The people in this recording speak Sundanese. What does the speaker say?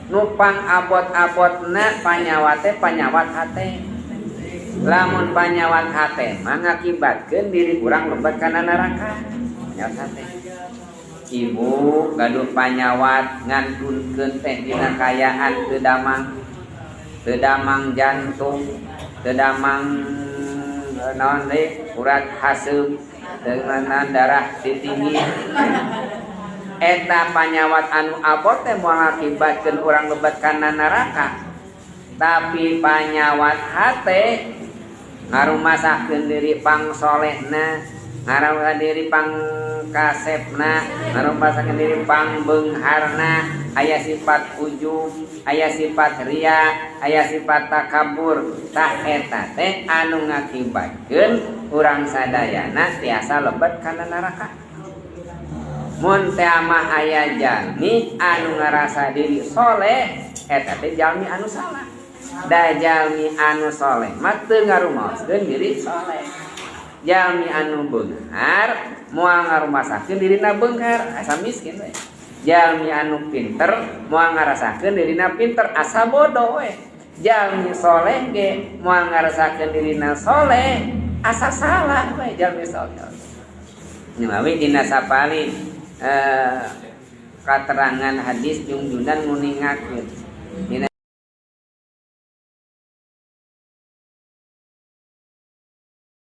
Nu pang abot-abotna panyawat teh panyawat hate. Lamun panyawat hate mah ngakibatkeun diri urang lebet kana neraka. Panyawat hate. Ibu gaduh panyawat ngantunkeun teh dina kayaan, teu damang, teu damang jantung, teu damang naon deui, urat haseum, dengan darah tinggi. Eta panyawat anu abot teh moal ngakibatkeun urang lebet kana neraka, tapi panyawat hate ngarumasakeun diri pang solehna, ngarumasakeun diri pang kasepna, ngarumasakeun diri pang beungharna, aya sifat ujub, aya sifat ria, aya sifat takabur. Tah, eta teh anu ngakibatkeun urang sadayana tiasa lebet kana neraka. Mun teh mah aya jalmi anu ngarasa diri soleh, eta teh jalmi anu salah, da jalmi anu soleh mah teu ngarumaoskeun diri soleh. Jalmi anu beunghar moal ngarumasakeun dirina beunghar, asa miskin we. Jalmi anu pinter moal ngarasakeun dirina pinter, asa bodoh we. Jalmi soleh ge moal ngarasakeun dirina soleh, asa salah we jalmi soleh. Mawi dina sapali katerangan hadis jungjunan nguningakeun dina